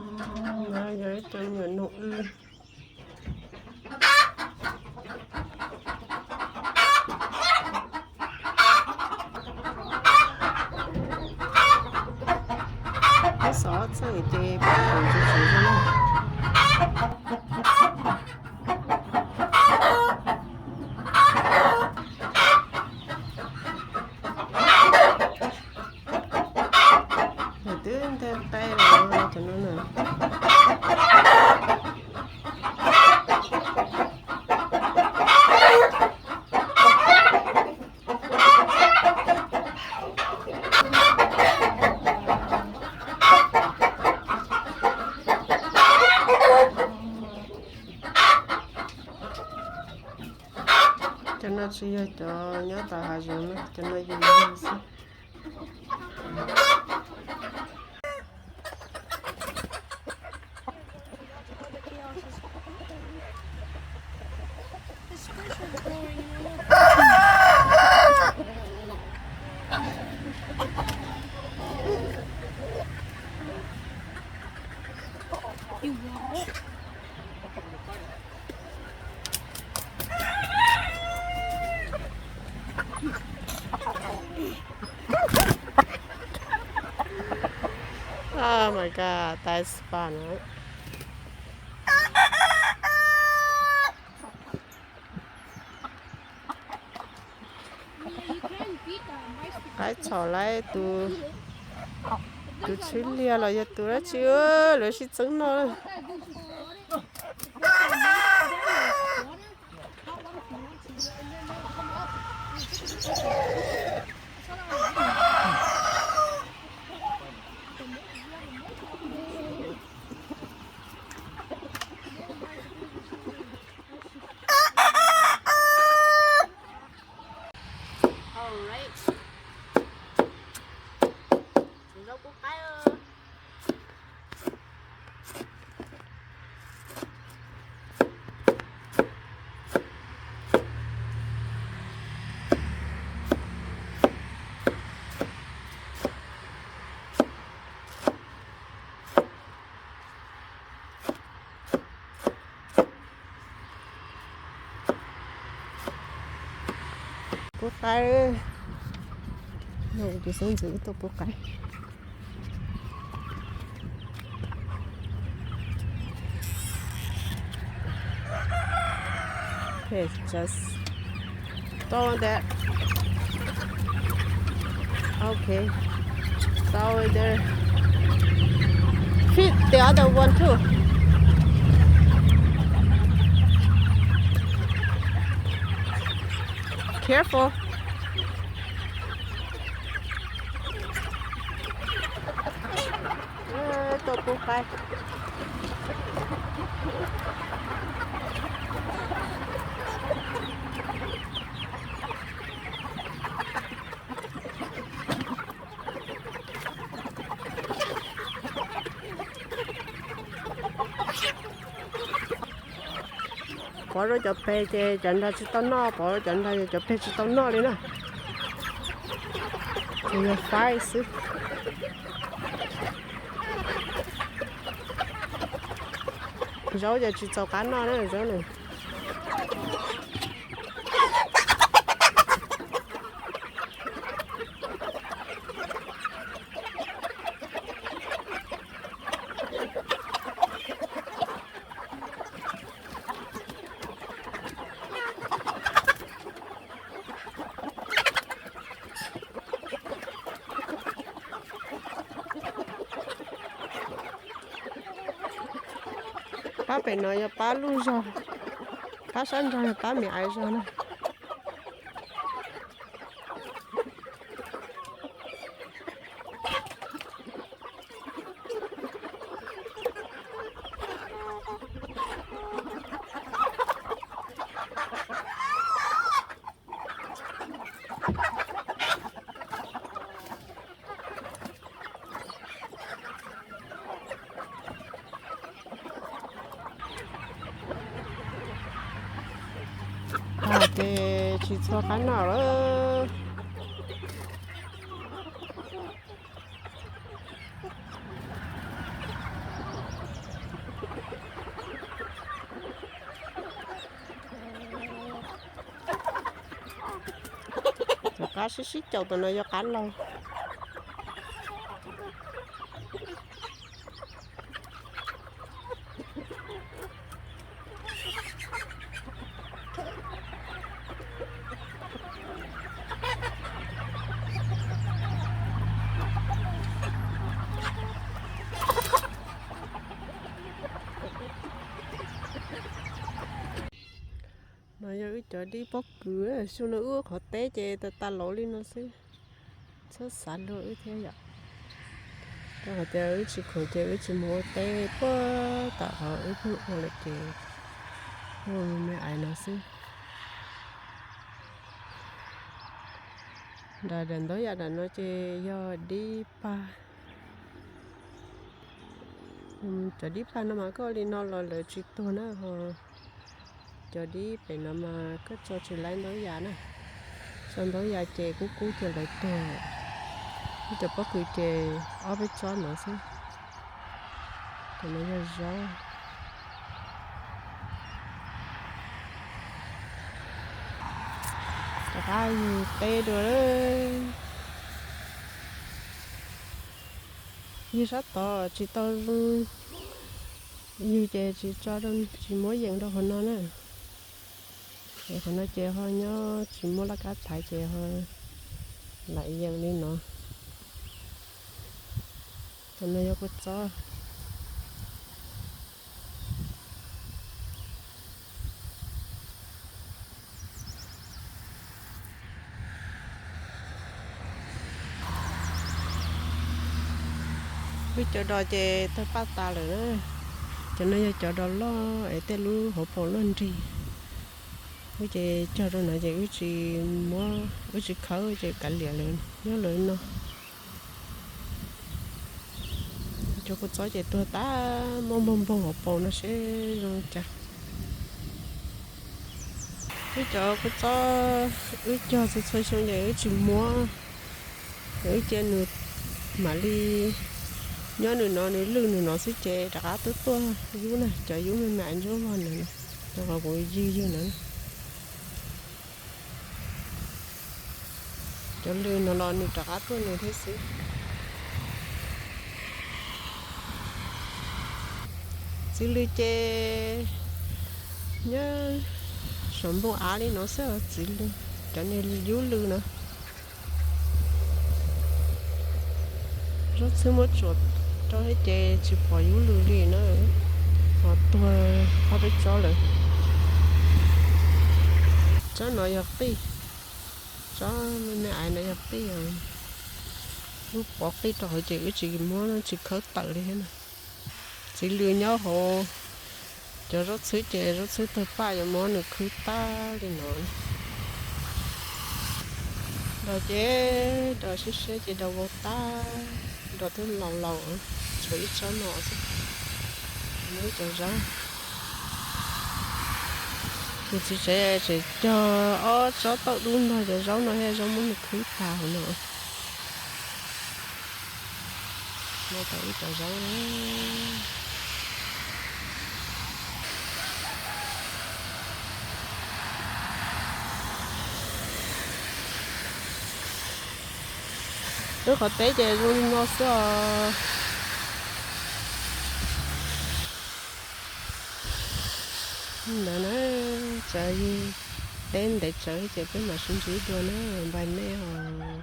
No yog ib co me nyuam noog w. Peb xov txheej ces peb pom tsis tshwm zoo. Nws twb nteg qe los cov no na. Cov no tsis yog cov nyob tom hav zoov na, cov no yus yug xwb. Oh my god, that's fun, right? Qaib txhom lawm tus, tus tswv liag los yog tus dab tsi, lawv sib txeeb noj. Alright. Zaub kub qaib. Pub qaib. Tus xeeb ntxwv tuaj pub qaib. Okay, just throw it there. Okay. Throw it there. Feed the other one too. Careful. Tuaj pub qaib. Pov rau cov peg ces cov nrag tsis tau noj, pov rau cov nrag ces cov peg tsis tau noj li na. Tsuas yog faib xwb. Zaub ces tsis txaus qab noj na zaub na. Pab pem no yog pab lub zog, pab sab nrag yog pab me aiv zog na. Ces tsis txhua qab noj lawm. Qab sib sib caum, tam no yog qab laug. No yog wb cov dib pob kws, xyoo no wb ua qhov teb ces tas tas laus li no xwb. Txhob xav luag wb thiab yom. Rau qhov tias wb tsis khoom ces wb tsis mus ua teb, puag tom qhov wb pheej ua lawm ces ua me me ais no xwb. Nram daim ntaub yam nram no ces yog dib pag. Cov dib pag no mas koj ua li no los lawv tsis tuag na, ho cov dib pem no mas koj tso tsis laib ntaub yam na. Tso ntaub yam ces kub kub ces lawv tuag. Wb cov pob kws ces ob peb tsob no xwb. Cov no yog zaub. Rov qab yug teb dua. Yug sab tod tsis tau zoo, yug ces tsis tso, tsis muab yees rau qhov no na. Es qhov no ces ho nyob tsis muaj laj kab thaiv ces ho lam yees li no. Tam no yog kua txob. Wb cov dos ces tawg paj tas lawm na. Cov no yog cov dos loj es tej lub hauv paus loj nrig. Wb ces cog rau no ces wb tsis muab, wb tsis khawb ces kav liam lawm, nyob lawm no. Cov kua txob ces tuag tas, muab npog npog hauv paus no seb zoo cas. Wb cov kua txob wb cog txhua txhua xyoo ces wb tsis muab, wb cia nws mam li nyob nws no, nws lwj nws no xwb ces rov qab tuaj tuaj yub na, cov yub me me ntsuab vog ntawd, rau qhov kuv ywg ywg ntawd. Cov lwj no los nws rov qab tuaj nws thiab xwb. Txiv lwj ces nyob saum npoo av li no xwb, txiv lwj, cov niag yub lwj no. Zaub txhwb muab tsuam rau thiab ces tsis pom yub lwj li na, ho tuag ob peb tsob lawm. Tsob no yog qij, tsob me me ais no yog qij. Lub pov qij rau hauv ces wb tsis muab, tsis khawb tawm li thiab na. Txiv lwj nyob hauv cov zaub txhwb ces zaub txhwb tawg paj yuav muab nws khwb tag li no. Dos ces dos siab siab ces dos vau tag, dos twb laus laus, tshuav ib tsob no xwb. Muab cov zaub, tus txiv tsev tseem cog ob tsob tauj dub ntog cov zaub no thiab, zaub muab nws khwb tag hauv no. Muab tau ib cov zaub. Wb qhov teb ces zoo li no xwb os. Ntawd na, tsam yus teb ntev tsawv ces peb mam sib ntsib dua na, npais nej os.